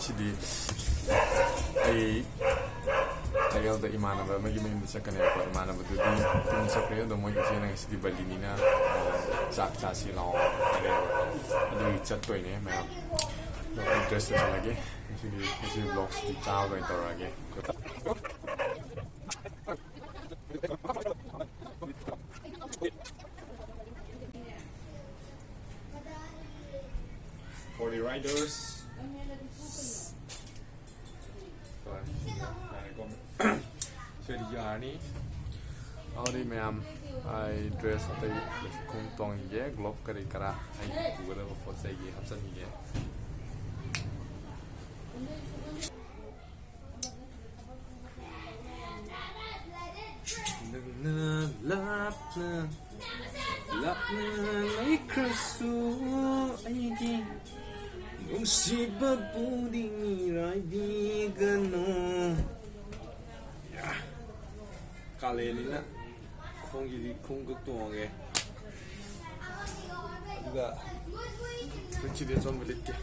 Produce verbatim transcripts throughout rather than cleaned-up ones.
ꯁꯤꯗꯤ ꯑꯩ ꯇꯥꯏꯒꯜꯗ ꯏꯃꯥꯟꯅꯕ ꯑꯃꯒꯤ ꯃꯌꯨꯝꯗ ꯆꯠꯀꯅꯦꯕꯀꯣ꯫ ꯏꯃꯥꯟꯅꯕꯗꯨꯗꯤ ꯄꯨꯡ ꯆꯠꯈ꯭ꯔꯦ, ꯑꯗꯣ ꯃꯣꯏ ꯏꯆꯦꯅ ꯉꯁꯤꯗꯤ ꯕꯂꯤꯅꯤꯅ, ꯑ, ꯆꯥꯛ ꯆꯥꯁꯤ ꯂꯥꯛꯑꯣ ꯍꯥꯏꯔꯛꯑꯦꯕ꯫ ꯑꯗꯨꯒꯤ ꯆꯠꯇꯣꯏꯅꯦ ꯃꯌꯥꯝ꯫ ꯑꯗꯣ ꯑꯩ ꯗ꯭ꯔꯦꯁ ꯇꯧꯁꯜꯂꯒꯦ꯫ ꯉꯁꯤꯗꯤ, ꯉꯁꯤ ꯕ꯭ꯂꯣꯒꯁꯤꯗꯤ ꯆꯥꯕ ꯑꯣꯏꯅ ꯇꯧꯔꯛꯑꯒꯦ꯫ For the riders. ꯍꯣꯏ, ꯌꯥꯔꯦꯀꯣ꯫ ꯁꯤꯗꯤ ꯌꯥꯔꯅꯤ꯫ ꯑꯗꯨꯗꯤ ꯃꯌꯥꯝ, ꯑꯩ ꯗ꯭ꯔꯦꯁ ꯑꯇꯩ ꯈꯣꯡꯎꯞ ꯇꯣꯡꯈꯤꯒꯦ, ꯒ꯭ꯂꯣꯞ ꯀꯔꯤ ꯀꯔꯥ, ꯑꯩ ꯄꯨꯒꯗꯕ ꯄꯣꯠ ꯆꯩꯒꯤ ꯍꯥꯞꯆꯤꯟꯈꯤꯒꯦ꯫ ꯅꯪꯅ ꯂꯥꯞꯅ, ꯂꯥꯞꯅ ꯂꯩꯈ꯭ꯔꯁꯨ ꯑꯩꯒꯤ ꯅꯨꯡꯁꯤꯕ ꯄꯨꯛꯅꯤꯡ ꯃꯤꯔꯥꯏꯕꯤꯒꯅꯨ꯫ ꯌꯥ꯫ ꯀꯥꯂꯦꯟꯅꯤꯅ ꯈꯣꯡꯁꯤꯗꯤ ꯈꯣꯡꯎꯞ ꯇꯣꯡꯉꯒꯦ꯫ ꯑꯗꯨꯒ ꯐꯨꯔꯤꯠꯁꯤꯗꯤ ꯑꯆꯝꯕ ꯂꯤꯠꯀꯦ꯫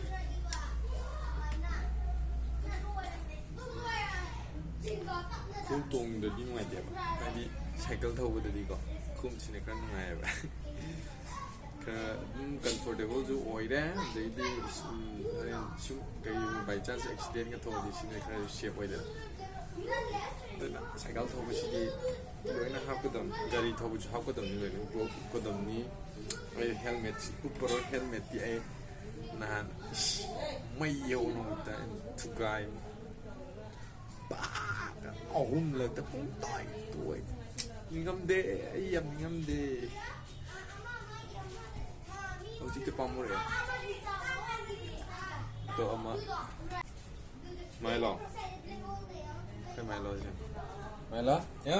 ꯈꯣꯡꯎꯞ ꯇꯣꯡꯗ꯭ꯔꯗꯤ ꯅꯨꯡꯉꯥꯏꯇꯦꯕ꯫ ꯍꯥꯏꯗꯤ ꯁꯥꯏꯀꯜ ꯊꯧꯕꯗꯗꯤꯀꯣ ꯈꯣꯡꯎꯞꯁꯤꯅ ꯈꯔ ꯅꯨꯡꯉꯥꯏꯌꯦꯕ꯫ ꯈꯔ ꯑꯗꯨꯝ ꯀꯝꯐꯣꯔꯇꯦꯕꯜꯁꯨ ꯑꯣꯏꯔꯦ꯫ ꯑꯗꯩꯗꯤ, ꯎꯝ, ꯍꯣꯔꯦꯟ ꯁꯨꯝ ꯀꯩꯒꯨꯝꯕ by chance accidentꯒ ꯊꯣꯛꯑꯗꯤ ꯁꯤꯅ ꯈꯔ safe ꯑꯣꯏꯗꯅ꯫ ꯑꯗꯨꯅ ꯁꯥꯏꯀꯜ ꯊꯧꯕꯁꯤꯗꯤ ꯂꯣꯏꯅ ꯍꯥꯞꯀꯗꯕꯅꯤ, ꯒꯥꯔꯤ ꯊꯧꯕꯁꯨ ꯍꯥꯞꯀꯗꯕꯅꯤ, ꯂꯣꯏꯅ ꯒ꯭ꯂꯣꯞ ꯎꯞꯀꯗꯕꯅꯤ꯫ ꯑꯩ ꯍꯦꯜꯃꯦꯠꯁꯤ ꯎꯞꯄꯔꯣꯏ, ꯍꯦꯜꯃꯦꯠꯇꯤ ꯑꯩ ꯅꯍꯥꯟ, ꯏꯁ, ꯃꯩ ꯍꯧꯅ ꯎꯞꯇ ꯊꯨꯒꯥꯏ꯫ ꯄꯥꯗ ꯑꯍꯨꯝꯂꯛꯇ ꯄꯨꯡ ꯇꯥꯏ ꯇꯣꯏ꯫ ꯅꯤꯡꯉꯝꯗꯦ, ꯑꯩ ꯌꯥꯝ ꯅꯤꯡꯉꯝꯗꯦ꯫ ꯍꯧꯖꯤꯛꯇꯤ ꯄꯥꯝꯃꯨꯔꯦ꯫ ꯑꯗꯣ ꯑꯃ ꯃꯥꯏꯂꯣ꯫ ꯑꯩꯈꯣꯏ ꯃꯥꯏꯂꯣꯁꯦ꯫ ꯃꯥꯏꯂꯣ? ꯌꯥ?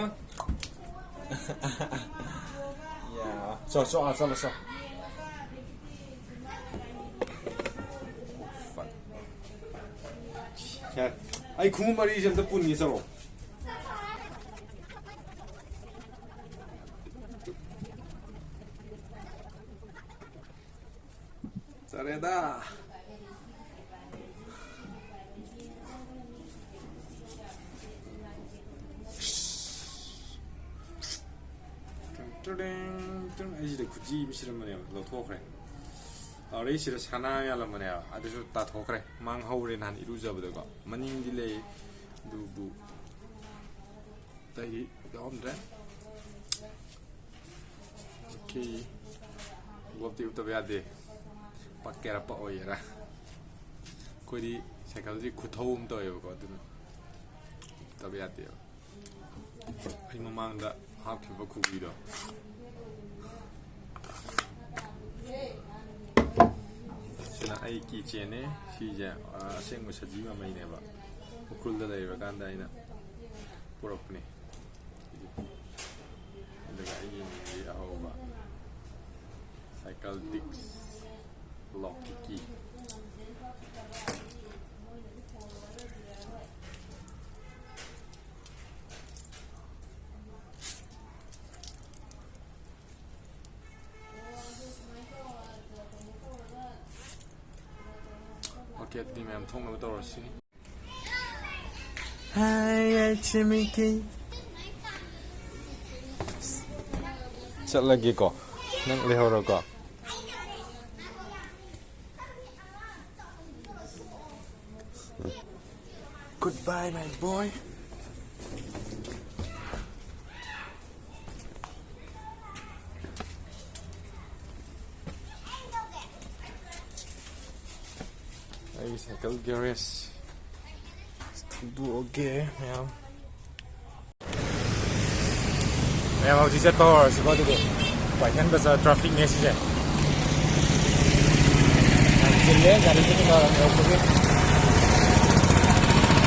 ꯌꯥ꯫ ꯆꯣ, ꯆꯣ, ꯑꯥ, ꯆꯠꯂꯣ, ꯆꯣ꯫ ꯌꯥ꯫ ꯑꯩ ꯈꯣꯡꯎꯞ ꯃꯔꯤꯁꯦ ꯑꯝꯇ ꯄꯨꯟꯒꯦ ꯆꯠꯂꯣ꯫ ꯆꯔꯦꯗ꯫ ꯇ꯭ꯔꯤꯡ, ꯇ꯭ꯔꯤꯡ꯫ ꯑꯩꯁꯤꯗ ꯈꯨꯖꯤ ꯑꯃ ꯁꯤꯔꯝꯕꯅꯦꯕ, ꯂꯧꯊꯣꯛꯈ꯭ꯔꯦ꯫ ꯑꯗꯩ ꯁꯤꯗ ꯁꯅꯥ ꯌꯥꯜꯂꯝꯕꯅꯦꯕ, ꯑꯗꯨꯁꯨ ꯇꯥꯊꯣꯛꯈ꯭ꯔꯦ꯫ ꯃꯥꯡꯍꯧꯔꯦ ꯅꯍꯥꯟ ꯏꯔꯨꯖꯕꯗꯀꯣ꯫ ꯃꯅꯤꯡꯗꯤ ꯂꯩ, ꯑꯗꯨꯕꯨ ꯑꯇꯩꯗꯤ ꯌꯥꯎꯔꯝꯗ꯭ꯔꯦ꯫ ꯑꯣꯀꯦ꯫ ꯒꯣꯞꯇꯤ ꯎꯞꯇꯕ ꯌꯥꯗꯦ꯫ ꯄꯛꯀꯦꯔꯥ ꯄꯛꯑꯣꯏꯒꯦꯔꯥ꯫ ꯑꯩꯈꯣꯏꯗꯤ ꯁꯥꯏꯀꯜꯁꯤ ꯈꯨꯊꯧ ꯑꯃ ꯇꯧꯋꯦꯕꯀꯣ, ꯑꯗꯨꯅ ꯎꯞꯇꯕ ꯌꯥꯗꯦꯕ꯫ ꯑꯩ ꯃꯃꯥꯡꯗ ꯍꯥꯞꯈꯤꯕ ꯈꯨꯕꯤꯗꯣ꯫ ꯁꯤꯅ ꯑꯩ keychainꯅꯦ꯫ ꯁꯤꯁꯦ, ꯑ, ꯑꯁꯦꯡꯕ ꯁꯖꯤ ꯃꯃꯩꯅꯦꯕ꯫ ꯎꯈ꯭ꯔꯨꯜꯗ ꯂꯩꯔꯀꯥꯟꯗ ꯑꯩꯅ ꯄꯨꯔꯛꯄꯅꯦ꯫ ꯑꯗꯨꯒ ꯑꯩꯒꯤ ꯃꯤꯡꯒꯤ ꯑꯍꯧꯕ ꯁꯥꯏꯀꯜ ꯗꯤꯛꯁ ꯂꯣꯛꯀꯤ ꯀꯤ꯫ ꯑꯣꯀꯦ, ꯑꯗꯨꯗꯤ ꯃꯌꯥꯝ ꯊꯣꯛꯅꯕ ꯇꯧꯔꯁꯤ꯫ ꯍꯥꯏ, ꯌꯥꯏꯁꯤꯃꯤꯀꯤ꯫ ꯆꯠꯂꯒꯦꯀꯣ, ꯅꯪ ꯂꯩꯍꯧꯔꯣꯀꯣ꯫ Goodbye, my boy. ꯑꯩꯒꯤ ꯁꯥꯏꯀꯜ ꯒꯦꯔꯦꯖ ꯊꯧꯗꯣꯛꯑꯒꯦ ꯃꯌꯥꯝ꯫ ꯃꯌꯥꯝ ꯍꯧꯖꯤꯛ ꯆꯠꯄ ꯍꯧꯔꯁꯤꯀꯣ꯫ ꯑꯗꯨꯗꯤ ꯀ꯭ꯋꯥꯏꯊꯦꯜ ꯕꯖꯥꯔ ꯇ꯭ꯔꯥꯐꯤꯛꯅꯦ ꯁꯤꯁꯦ꯫ ꯌꯥꯝ ꯆꯤꯜꯂꯦ ꯒꯥꯔꯤꯁꯦ ꯅꯨꯡꯗꯥꯡ ꯋꯥꯏꯔꯝ ꯌꯧꯔꯛꯄꯒꯤ꯫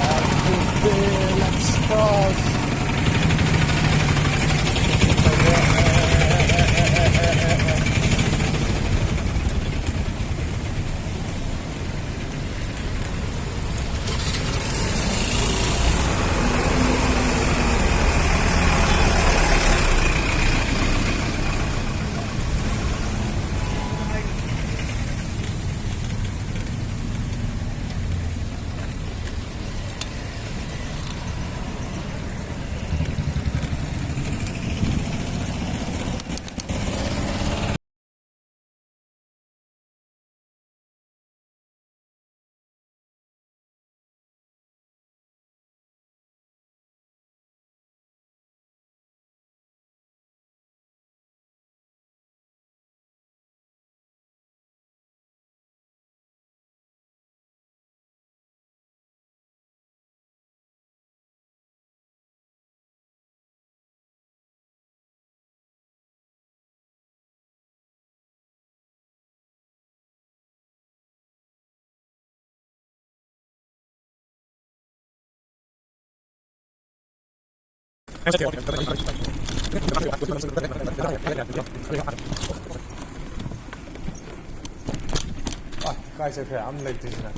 ꯑꯗꯨꯗꯤ let's cross꯫ ꯑꯥ, ꯀꯥꯏ ꯆꯠꯈ꯭ꯔꯦ? ꯑꯝ ꯂꯩꯇ꯭ꯔꯤꯁꯤꯅ꯫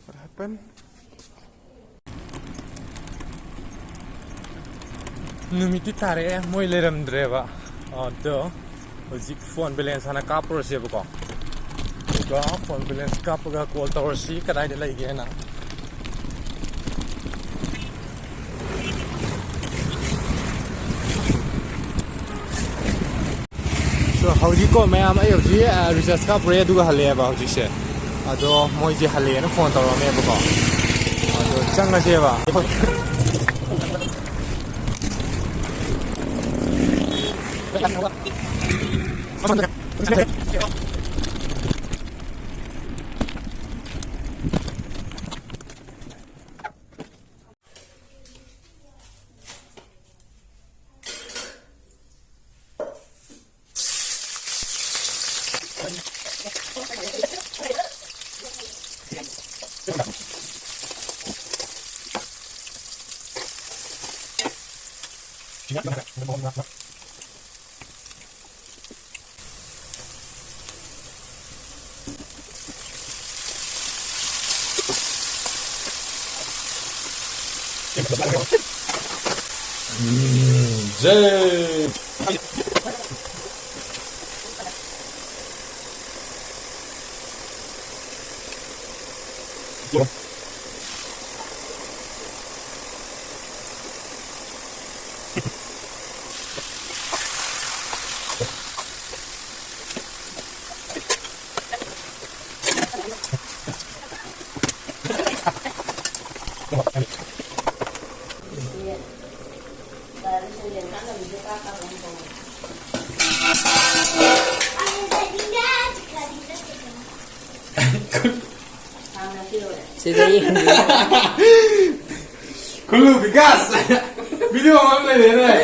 What happened? ꯅꯨꯃꯤꯠꯇꯤ ꯇꯥꯔꯛꯑꯦ, ꯃꯣꯏ ꯂꯩꯔꯝꯗ꯭ꯔꯦꯕ꯫ ꯑꯗꯣ ꯍꯧꯖꯤꯛ phone balance ꯍꯥꯟꯅ ꯀꯥꯞꯄꯨꯔꯁꯦꯕꯀꯣ꯫ ꯑꯗꯨꯒ phone balance ꯀꯥꯞꯄꯒ call ꯇꯧꯔꯁꯤ, ꯀꯗꯥꯏꯗ ꯂꯩꯒꯦꯅ꯫ So, ꯍꯧꯖꯤꯛꯀꯣ ꯃꯌꯥꯝ, ꯑꯩ ꯍꯧꯖꯤꯛ, ꯑ, recharge ꯀꯥꯞꯄꯨꯔꯦ, ꯑꯗꯨꯒ ꯍꯜꯂꯛꯑꯦꯕ ꯍꯧꯖꯤꯛꯁꯦ꯫ ꯑꯗꯣ ꯃꯣꯏꯁꯦ ꯍꯜꯂꯛꯑꯦꯅ phone ꯇꯧꯔꯛꯑꯝꯃꯦꯕꯀꯣ꯫ ꯑꯗꯣ ꯆꯪꯉꯁꯦꯕ꯫ ꯁꯤꯗ ꯌꯦꯡꯕꯤꯌꯨ꯫ ꯈꯨꯜꯂꯨ ꯕꯤꯀꯥꯁ, video ꯑꯃ ꯂꯩꯔꯦꯅꯦ꯫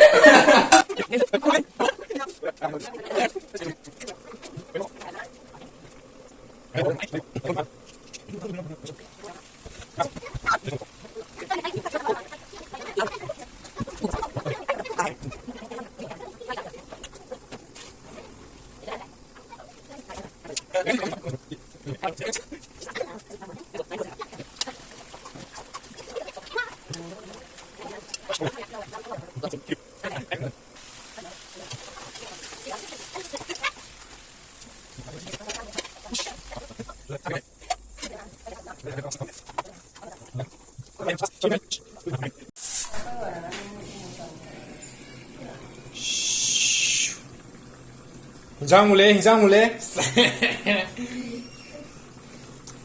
ꯍꯤꯟꯖꯥꯡ ꯃꯨꯜꯂꯦ, ꯍꯤꯟꯖꯥꯡ ꯃꯨꯜꯂꯦ꯫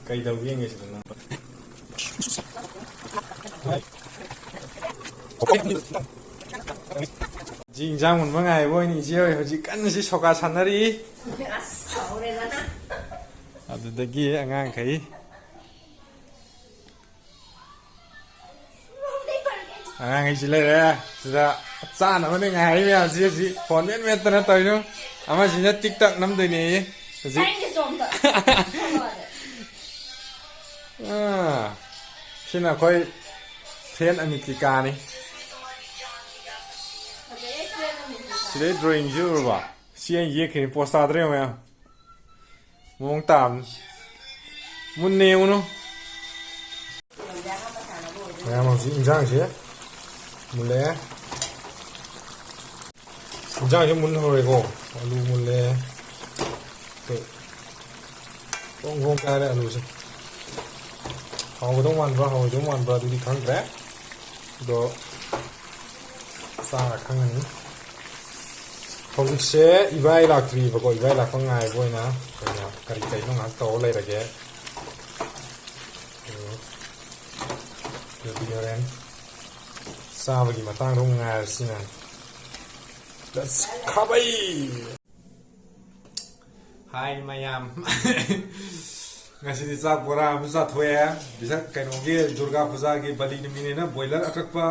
ꯀꯩꯗꯧꯒꯦ ꯌꯦꯡꯒꯦ ꯁꯤꯗ ꯅꯪ꯫ ꯁꯤ ꯏꯟꯖꯥꯡ ꯃꯨꯟꯕ ꯉꯥꯏꯕ ꯑꯣꯏꯅ ꯏꯆꯦ ꯍꯣꯏ ꯍꯧꯖꯤꯛ ꯀꯟꯅ ꯁꯤ ꯁꯣꯀꯥ ꯁꯥꯟꯅꯔꯤ꯫ ꯑꯁ, ꯍꯧꯔꯦꯗꯅ꯫ ꯑꯗꯨꯗꯒꯤ ꯑꯉꯥꯡꯈꯩ, ꯑꯉꯥꯡꯈꯩꯁꯤ ꯂꯩꯔꯦ ꯁꯤꯗ, ꯆꯥꯅꯕꯅꯦ ꯉꯥꯏꯔꯤ ꯃꯌꯥꯝꯁꯤ꯫ ꯍꯧꯖꯤꯛ ꯐꯣꯟ ꯃꯦꯠ ꯃꯦꯠꯇꯅ ꯇꯧꯔꯤꯅꯣ꯫ ꯑꯃꯁꯤꯅ ꯇꯤꯛ ꯇꯛ ꯅꯝꯗꯣꯏꯅꯦ ꯍꯧꯖꯤꯛ꯫ ꯑꯥ, ꯁꯤꯅ ꯑꯩꯈꯣꯏ ꯐꯦꯟ ꯑꯅꯤꯇꯤꯀꯥꯅꯤ꯫ ꯁꯤꯗꯩ ꯗ꯭ꯔꯣꯌꯤꯡꯁꯤ ꯎꯔꯕ? ꯁꯤ ꯑꯩꯅ ꯌꯦꯛꯈꯤꯕ ꯄꯣꯁ ꯇꯥꯗ꯭ꯔꯦ ꯃꯌꯥꯝ꯫ ꯃꯑꯣꯡ ꯇꯥꯕꯅꯤ꯫ ꯃꯨꯟꯅ ꯌꯦꯡꯉꯨꯅꯨ꯫ ꯃꯌꯥꯝ ꯍꯧꯖꯤꯛ ꯏꯟꯖꯥꯡꯁꯦ ꯃꯨꯜꯂꯛꯑꯦ꯫ ꯏꯟꯖꯥꯡꯁꯦ ꯃꯨꯟ ꯍꯧꯔꯦꯀꯣ꯫ ꯑꯂꯨ ꯃꯨꯜꯂꯦ꯫ ꯑꯩꯈꯣꯏ ꯕ꯭ꯔꯣꯡ ꯕ꯭ꯔꯣꯡ ꯀꯥꯏꯔꯦ ꯑꯂꯨꯁꯦ꯫ ꯍꯥꯎꯒꯗꯧ ꯃꯥꯟꯕ꯭ꯔꯥ ꯍꯥꯎꯔꯣꯏꯗꯧ ꯃꯥꯟꯕ꯭ꯔꯥ ꯑꯗꯨꯗꯤ ꯈꯪꯗ꯭ꯔꯦ꯫ ꯑꯗꯣ ꯆꯥꯔ ꯈꯪꯉꯅꯤ꯫ ꯍꯧꯖꯤꯛꯁꯦ ꯏꯕꯥꯏ ꯂꯥꯛꯇ꯭ꯔꯤꯕꯀꯣ, ꯏꯕꯥꯏ ꯂꯥꯛꯄ ꯉꯥꯏꯕ ꯑꯣꯏꯅ ꯑꯩꯈꯣꯏꯅ ꯀꯔꯤ ꯀꯔꯤꯅꯣ ꯉꯥꯏꯍꯥꯛ ꯇꯧꯔ ꯂꯩꯔꯒꯦ꯫ ꯑꯗꯨ, ꯑꯗꯨꯗꯤ ꯍꯣꯔꯦꯟ ꯆꯥꯕꯒꯤ ꯃꯇꯥꯡꯗ ꯑꯃꯨꯛ ꯉꯥꯏꯔꯁꯤꯅ꯫ ꯈꯥꯕꯩ! ꯍꯥꯏ ꯃꯌꯥꯝ꯫ ꯉꯁꯤꯗꯤ ꯆꯥꯛ ꯕꯣꯔꯥ ꯑꯃ ꯆꯥꯊꯣꯛꯑꯦ꯫ ꯕꯤꯁꯛ ꯀꯩꯅꯣꯒꯤ ꯗꯨꯔꯒꯥ ꯄꯨꯖꯥꯒꯤ ꯕꯂꯤ ꯅꯨꯃꯤꯠꯅꯦꯅ ꯕꯣꯏꯂꯔ ꯑꯀꯛꯄ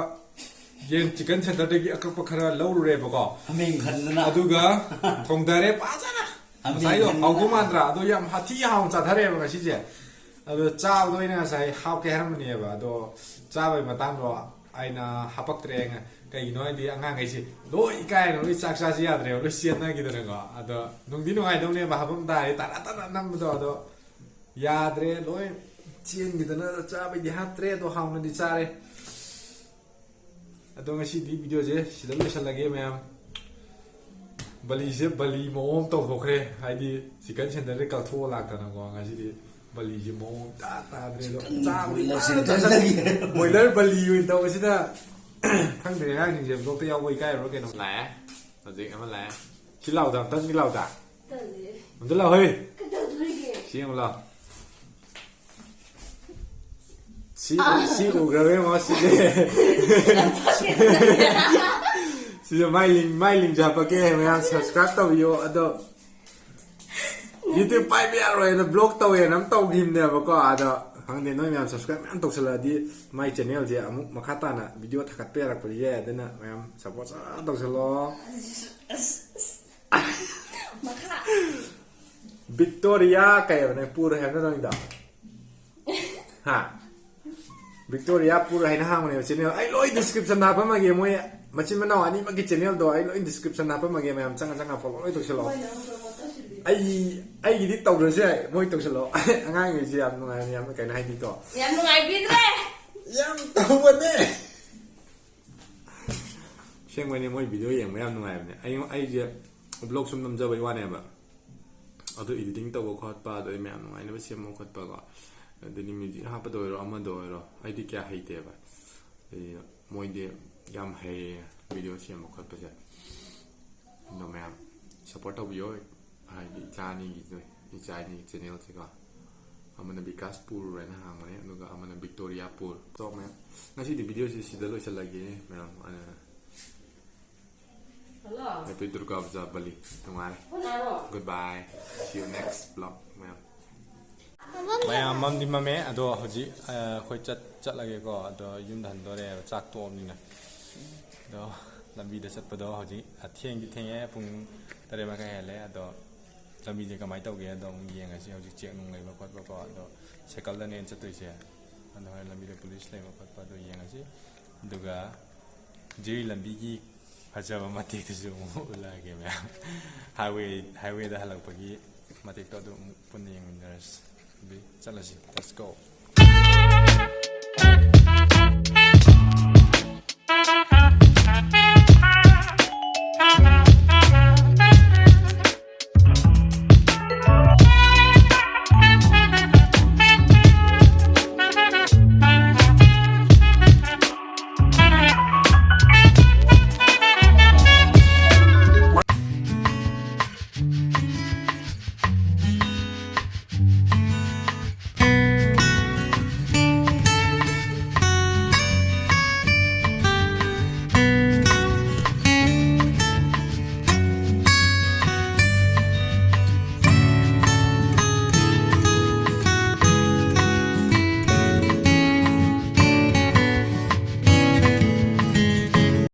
ꯌꯦꯟ ꯆꯤꯀꯟ ꯁꯦꯟꯇꯔꯗꯒꯤ ꯑꯀꯛꯄ ꯈꯔ ꯂꯧꯔꯨꯔꯦꯕꯀꯣ꯫ ꯍꯥꯃꯦꯡ ꯈꯟꯗꯅ꯫ ꯑꯗꯨꯒ ꯊꯣꯡꯊꯔꯦ ꯐꯖꯅ꯫ ꯉꯁꯥꯏꯗꯣ ꯍꯥꯎꯗꯧ ꯃꯥꯟꯗ꯭ꯔꯥ? ꯑꯗꯣ ꯌꯥꯝ ꯍꯥꯊꯤ ꯍꯥꯎꯅ ꯆꯥꯊꯔꯛꯑꯦꯕ ꯉꯁꯤꯁꯦ꯫ ꯑꯗꯣ ꯆꯥꯕꯗꯣ ꯑꯩꯅ ꯉꯁꯥꯏ ꯍꯥꯞꯀꯦ ꯍꯥꯏꯔꯝꯕꯅꯦꯕ, ꯑꯗꯣ ꯆꯥꯕꯒꯤ ꯃꯇꯥꯡꯗꯣ ꯑꯩꯅ ꯍꯥꯄꯛꯇ꯭ꯔꯦ꯫ ꯀꯩꯒꯤꯅꯣ ꯍꯥꯏꯗꯤ ꯑꯉꯥꯡꯈꯩꯁꯦ ꯂꯣꯏ ꯏꯀꯥꯏꯅ ꯂꯣꯏ ꯆꯥꯛ ꯆꯥꯁꯤ ꯌꯥꯗ꯭ꯔꯦꯕ, ꯂꯣꯏ ꯆꯦꯟꯅꯈꯤꯗꯅꯀꯣ꯫ ꯑꯗꯣ ꯅꯨꯡꯗꯤ ꯅꯨꯡꯉꯥꯏꯗꯧꯅꯦꯕ, ꯍꯥꯄꯝ ꯇꯥꯔꯦ ꯇꯔꯥ ꯇꯔꯥ ꯅꯝꯕꯗꯣ꯫ ꯑꯗꯣ ꯌꯥꯗ꯭ꯔꯦ, ꯂꯣꯏ ꯆꯦꯟꯈꯤꯗꯅ꯫ ꯑꯗꯣ ꯆꯥꯕꯩꯗꯤ ꯍꯥꯞꯇ꯭ꯔꯦ, ꯑꯗꯣ ꯍꯥꯎꯅꯗꯤ ꯆꯥꯔꯦ꯫ ꯑꯗꯣ ꯉꯁꯤꯗꯤ ꯚꯤꯗꯤꯑꯣꯁꯦ ꯁꯤꯗ ꯂꯣꯏꯁꯤꯜꯂꯒꯦ ꯃꯌꯥꯝ꯫ ꯕꯂꯤꯁꯦ ꯕꯂꯤ ꯃꯑꯣꯡ ꯑꯃ ꯇꯧꯊꯣꯛꯈ꯭ꯔꯦ, ꯍꯥꯏꯗꯤ ꯆꯤꯛꯀꯟ ꯁꯦꯟꯇꯔꯗꯩ ꯀꯛꯊꯣꯛꯑ ꯂꯥꯛꯇꯅꯀꯣ꯫ ꯉꯁꯤꯗꯤ ꯕꯂꯤꯁꯦ ꯃꯑꯣꯡ ꯇꯥ ꯇꯥꯗ꯭ꯔꯦ꯫ ꯑꯗꯣ ꯆꯥꯕ ꯕꯣꯏꯂꯔ ꯁꯦꯟꯇꯔꯗꯒꯤ꯫ ꯕꯣꯏꯂꯔ ꯕꯂꯤ ꯑꯣꯏꯅ ꯇꯧꯕꯁꯤꯗ ꯈꯪꯗ꯭ꯔꯦ, ꯑꯉꯥꯡꯁꯤꯡꯁꯦ ꯕ꯭ꯂꯣꯛꯇ ꯌꯥꯎꯕ ꯏꯀꯥꯏꯕ꯭ꯔꯥ ꯀꯩꯅꯣ꯫ ꯂꯥꯛꯑꯦ ꯍꯧꯖꯤꯛ ꯑꯃ ꯂꯥꯛꯑꯦ꯫ ꯁꯤ ꯂꯥꯎꯗ, ꯑꯝꯇꯪꯗꯤ ꯂꯥꯎꯗ꯫ ꯇꯜꯂꯦ꯫ ꯑꯝꯇ ꯂꯥꯎ ꯍꯦ꯫ ꯀꯩꯗꯧꯗꯣꯔꯤꯒꯦ? ꯁꯤ ꯌꯦꯡꯉꯨ ꯂꯥꯎ꯫ ꯁꯤ ꯎ-, ꯁꯤ ꯎꯈ꯭ꯔꯕ ꯌꯦꯡꯉꯣ ꯁꯤꯁꯦ꯫ ꯁꯤꯁꯦ ꯃꯥꯏ ꯂꯤꯡ, ꯃꯥꯏ ꯂꯤꯡꯁꯨ ꯍꯥꯄꯛꯀꯦ ꯃꯌꯥꯝ, subscribe ꯇꯧꯕꯤꯌꯣ꯫ ꯑꯗꯣ YouTube ꯄꯥꯏꯕ ꯌꯥꯔꯣꯏꯅ block ꯇꯧꯋꯦꯅ ꯑꯃ ꯇꯧꯈꯤꯕꯅꯦꯕꯀꯣ꯫ ꯑꯗꯣ ꯈꯪꯗꯦ, ꯅꯣꯏ ꯃꯌꯥꯝ subscribe ꯃꯌꯥꯝ ꯇꯧꯁꯜꯂꯛꯑꯗꯤ ꯃꯥꯏ channelꯁꯦ ꯑꯃꯨꯛ ꯃꯈꯥ ꯇꯥꯅ video ꯊꯥꯒꯠꯄ ꯌꯥꯔꯛꯄꯁꯨ ꯌꯥꯏ꯫ ꯑꯗꯨꯅ ꯃꯌꯥꯝ support ꯇꯧꯁꯜꯂꯣ꯫ ꯃꯈꯥ꯫ ꯕꯤꯛꯇꯣꯔꯤꯌꯥ ꯀꯩ ꯍꯥꯏꯕꯅꯦ, ꯄꯨꯔ ꯍꯥꯏꯕ ꯅꯪꯗꯣ? ꯍꯥ? ꯕꯤꯛꯇꯣꯔꯤꯌꯥ ꯄꯨꯔ ꯍꯥꯏꯅ ꯍꯥꯡꯕꯅꯦꯕ channel꯫ ꯑꯩ ꯂꯣꯏ description ꯍꯥꯞꯄꯝꯃꯒꯦ, ꯃꯣꯏ ꯃꯆꯤꯟ ꯃꯅꯥꯎ ꯑꯅꯤꯃꯛꯀꯤ channelꯗꯣ ꯑꯩ ꯂꯣꯏ description ꯍꯥꯞꯄꯝꯃꯒꯦ, ꯃꯌꯥꯝ ꯆꯪꯉ ꯆꯪꯉ follow ꯂꯣꯏ ꯇꯧꯁꯜꯂꯛꯑꯣ꯫ ꯃꯣꯏꯅ ꯑꯃꯨꯛ promote ꯇꯧꯁꯤꯜꯂꯤ꯫ ꯑꯩ, ꯑꯩꯒꯤꯗꯤ ꯇꯧꯗ꯭ꯔꯁꯨ ꯌꯥꯏ, ꯃꯣꯏ ꯇꯧꯁꯜꯂꯛꯑꯣ꯫ ꯑꯉꯥꯡꯈꯩꯁꯦ ꯌꯥꯝ ꯅꯨꯡꯉꯥꯏꯕꯅꯦ, ꯌꯥꯝ ꯀꯩꯅꯣ ꯍꯥꯏꯗꯤꯀꯣ꯫ ꯌꯥꯝ ꯅꯨꯡꯉꯥꯏꯕꯤꯗ꯭ꯔꯦ꯫ ꯌꯥꯝ ꯇꯧꯕꯅꯦ꯫ ꯑꯁꯦꯡꯕꯩꯅꯦ, ꯃꯣꯏ video ꯌꯦꯡꯕ ꯌꯥꯝ ꯅꯨꯡꯉꯥꯏꯕꯅꯦ꯫ ꯑꯩ, ꯑꯩꯁꯦ vlog ꯁꯨꯝ ꯅꯝꯖꯕꯩ ꯋꯥꯅꯦꯕ꯫ ꯑꯗꯨ editing ꯇꯧꯕ ꯈꯣꯠꯄ, ꯑꯗꯩ ꯃꯌꯥꯝ ꯅꯨꯡꯉꯥꯏꯅꯕ ꯁꯦꯝꯕ ꯈꯣꯠꯄꯀꯣ, ꯑꯗꯩꯗꯤ music ꯍꯥꯞꯄꯗ ꯑꯣꯏꯔꯣ, ꯑꯃꯗ ꯑꯣꯏꯔꯣ, ꯑꯩꯗꯤ ꯀꯌꯥ ꯍꯩꯇꯦꯕ꯫ ꯑꯗꯩ ꯃꯣꯏꯗꯤ ꯌꯥꯝ ꯍꯩꯌꯦ video ꯁꯦꯝꯕ ꯈꯣꯠꯄꯁꯦ꯫ ꯑꯗꯣ ꯃꯌꯥꯝ support ꯇꯧꯕꯤꯌꯣ, ꯍꯥꯏꯗꯤ ꯏꯆꯥ ꯑꯅꯤꯒꯤꯁꯨ, ꯏꯆꯥ ꯑꯅꯤꯒꯤ channelꯁꯦꯀꯣ꯫ ꯑꯃꯅ ꯕꯤꯀꯥꯁ ꯄꯨꯔ ꯍꯥꯏꯅ ꯍꯥꯡꯕꯅꯦ, ꯑꯗꯨꯒ ꯑꯃꯅ ꯕꯤꯛꯇꯣꯔꯤꯌꯥ ꯄꯨꯔ꯫ ꯇꯣ ꯃꯌꯥꯝ, ꯉꯁꯤꯗꯤ videoꯁꯦ ꯁꯤꯗ ꯂꯣꯏꯁꯤꯜꯂꯒꯦ ꯃꯌꯥꯝ꯫ ꯑ, hello. Happy Durga Puja Bali. ꯅꯨꯡꯉꯥꯏꯔꯦ꯫ ꯀꯅꯥꯅꯣ? Goodbye. See you next vlog, ꯃꯌꯥꯝ꯫ ꯃꯌꯥꯝ ꯃꯝꯗꯤ ꯃꯝꯃꯦ, ꯑꯗꯣ ꯍꯧꯖꯤꯛ, ꯑ, ꯑꯩꯈꯣꯏ ꯆꯠ-, ꯆꯠꯂꯒꯦꯀꯣ꯫ ꯑꯗꯣ ꯌꯨꯝꯗ ꯍꯟꯗꯣꯔꯦ, ꯆꯥꯛ ꯇꯣꯛꯑꯕꯅꯤꯅ꯫ ꯑꯗꯣ ꯂꯝꯕꯤꯗ ꯆꯠꯄꯗꯣ ꯍꯧꯖꯤꯛ, ꯑ, ꯊꯦꯡꯗꯤ ꯊꯦꯡꯉꯦ, ꯄꯨꯡ ꯇꯔꯦꯠ ꯃꯈꯥꯏ ꯍꯦꯜꯂꯦ꯫ ꯑꯗꯣ ꯂꯝꯕꯤꯁꯦ ꯀꯃꯥꯏꯅ ꯇꯧꯒꯦ ꯑꯗꯣ ꯑꯃꯨꯛ ꯌꯦꯡꯉꯁꯤ꯫ ꯍꯧꯖꯤꯛ ꯆꯦꯛ ꯅꯨꯡ ꯂꯩꯕ ꯈꯣꯠꯄꯀꯣ, ꯑꯗꯣ ꯁꯥꯏꯀꯜꯗꯅꯦ ꯆꯠꯇꯣꯏꯁꯦ꯫ ꯑꯗꯣ ꯍꯣꯔꯦꯟ ꯂꯝꯕꯤꯗ ꯄꯨꯂꯤꯁ ꯂꯩꯕ ꯈꯣꯠꯄ ꯑꯗꯣ ꯌꯦꯡꯉꯁꯤ꯫ ꯑꯗꯨꯒ ꯖꯤꯔꯤ ꯂꯝꯕꯤꯒꯤ ꯐꯖꯕ ꯃꯇꯦꯛꯇꯨꯁꯨ ꯑꯃꯨꯛ ꯎꯠꯂꯛꯑꯒꯦ ꯃꯌꯥꯝ꯫ ꯍꯥꯏꯋꯦ, ꯍꯥꯏꯋꯦꯗ ꯍꯜꯂꯛꯄꯒꯤ ꯃꯇꯦꯛꯇꯣ ꯑꯗꯨ ꯑꯃꯨꯛ ꯄꯨꯟꯅ ꯌꯦꯡꯃꯤꯟꯅꯔꯁꯤ꯫ ꯑꯗꯨꯗꯤ ꯆꯠꯂꯁꯤ꯫ Let's go.